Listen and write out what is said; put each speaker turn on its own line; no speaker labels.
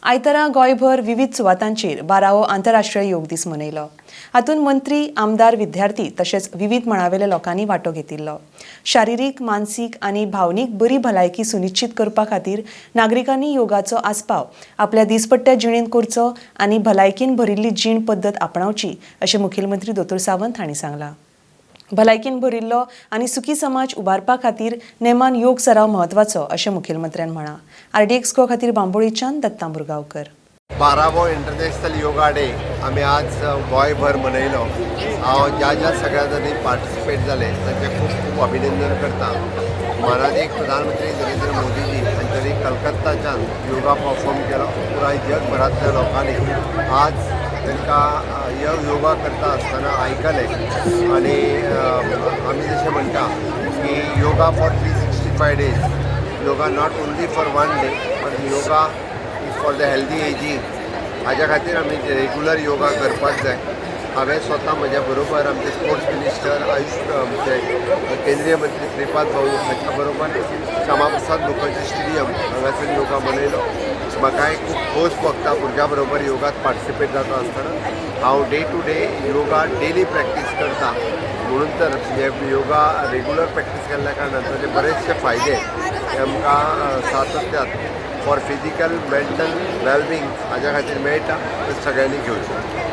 आयतारा गोंयभर विविध सुवातांचेर 12वो आंतरराष्ट्रीय योग दीस मनयलो. हातूंत मंत्री, आमदार, विद्यार्थी तशेंच विविध मळावेल्या लोकांनी वांटो घेतिल्लो. शारिरीक, मानसीक आनी भावनीक बरी भलायकी सुनिश्चित करपा खातीर नागरिकांनी योगाचो आस्पाव आपल्या दिसपट्ट्या जिणेंत करचो आनी भलायकेन भरिल्ली जीण पद्दत आपणावची, अशें मुखेलमंत्री दोतोर सावंत हांणी सांगलां. भलायकेन भरिल्लो आनी सुखी समाज उबारपा खातीर नेमान योग सराव म्हत्वाचो, अशें मुखेलमंत्र्यान म्हळां. आरडीएक्स गोवा खातीर बांबोळीच्यान दत्ता मुरगांवकर.
12वो इंटरनॅशनल योगा डे आमी आज गोंयभर मनयलो. हांव ज्या ज्या सगळ्या जांनी पार्टिसिपेट जाले तांचें खूब खूब अभिनंदन करता. मानादीक प्रधानमंत्री नरेंद्र मोदीजी हांच्यांनी कलकत्ताच्यान योगा परफॉर्म केलो. पुराय जगभरांतल्या लोकांनी आज तांकां योगा करता आसतना आयकलें आनी आमी जशें म्हणटा की yoga for 365 days, yoga not only for one day, but yoga is for the healthy ageing. हाज्या खातीर आमी रेगुलर योगा करपाक जाय. हांवें स्वता, म्हज्या बरोबर आमचे स्पोर्ट्स मिनिस्टर, आयुष आमचे केंद्रीय मंत्री श्रीपाद भाऊ हांच्या बरोबर श्यामाप्रसाद मुखर्जी स्टेडियम हांगासर योगा मनयलो. म्हाकाय खूब खोस भोगता भुरग्यां बरोबर योगात पार्टिसिपेट जाता आसतना. हांव day to day yoga daily practice करता, म्हणून तर हे योगा रेगुलर प्रॅक्टीस केल्ल्या कारणान ताचे बरेचशे फायदे हे आमकां सातत्यात फॉर फिजिकल, मेंटल वेलबिंग हाज्या खातीर मेळटा. ते सगळ्यांनी घेवचें.